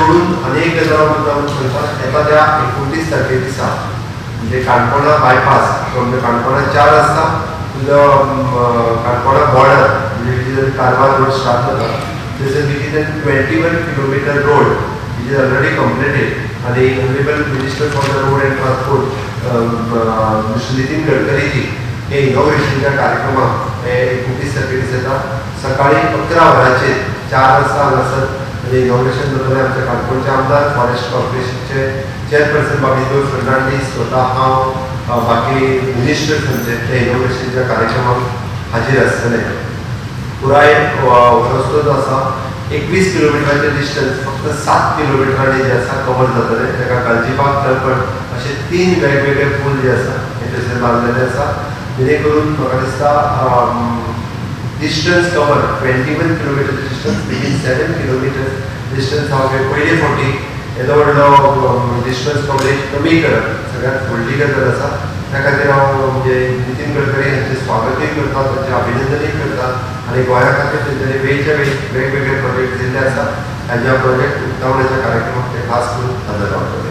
सोडून आनी एक गजाल हांव मुद्दाम सांगता, येता त्या 29 तारखे दिसा, म्हणजे काणकोणा बायपास फ्रॉम the Canacona चार रस्ता टू the Canacona border, म्हणजे which is Karwar road start जाता, थंयसर which is 21 kilometer road which is already completed आणि Honourable Minister for the Road and Transport Mister Nitin गडकरीजी हे इनॉग्रेशनच्या कार्यक्रमाक हे 29 तारखे दिसा येता. सकाळी 11 वरांचेर चार रस्ता हांगासर म्हणजे इनॉग्रेशन जातलें. आमच्या काणकोणचे आमदार, फॉरेस्ट कॉर्पोरेशनचे चेअरपर्सन बाब इजोर फर्नांडीस, स्वता हांव, बाकी मिनिस्टर्स आमचे ते इनॉग्रेशनच्या कार्यक्रमाक हाजीर आसतले. पुराय रस्तो जो आसा, 21 किलोमिटराचे डिस्टन्स फक्त 7 किलोमिटरांनी जे आसा कवर जातले. ताका गालजीबाग, तळपण असे तीन वेगवेगळे पूल जे आसा हे थंयसर बांदलेले आसा, जेणे करून म्हाका दिसता distance cover 21 kilometer distance within 7 kilometer distance. हांव हे पयले फावटी येदो व्हडलो डिस्टन्स कवरेज कमी करप सगळ्यात व्हडली गजाल आसा. त्या खातीर हांव म्हणजे नितीन गडकरी हांचें स्वागतूय करता, तांचें अभिनंदनूय करता आनी गोंया खातीर तेंच्यांनी वेळच्या वेळी वेगवेगळे प्रोजेक्ट दिल्ले आसा. हाज्या प्रोजेक्ट उक्तावण्याच्या कार्यक्रमाक ते खास करून हजर रावतले.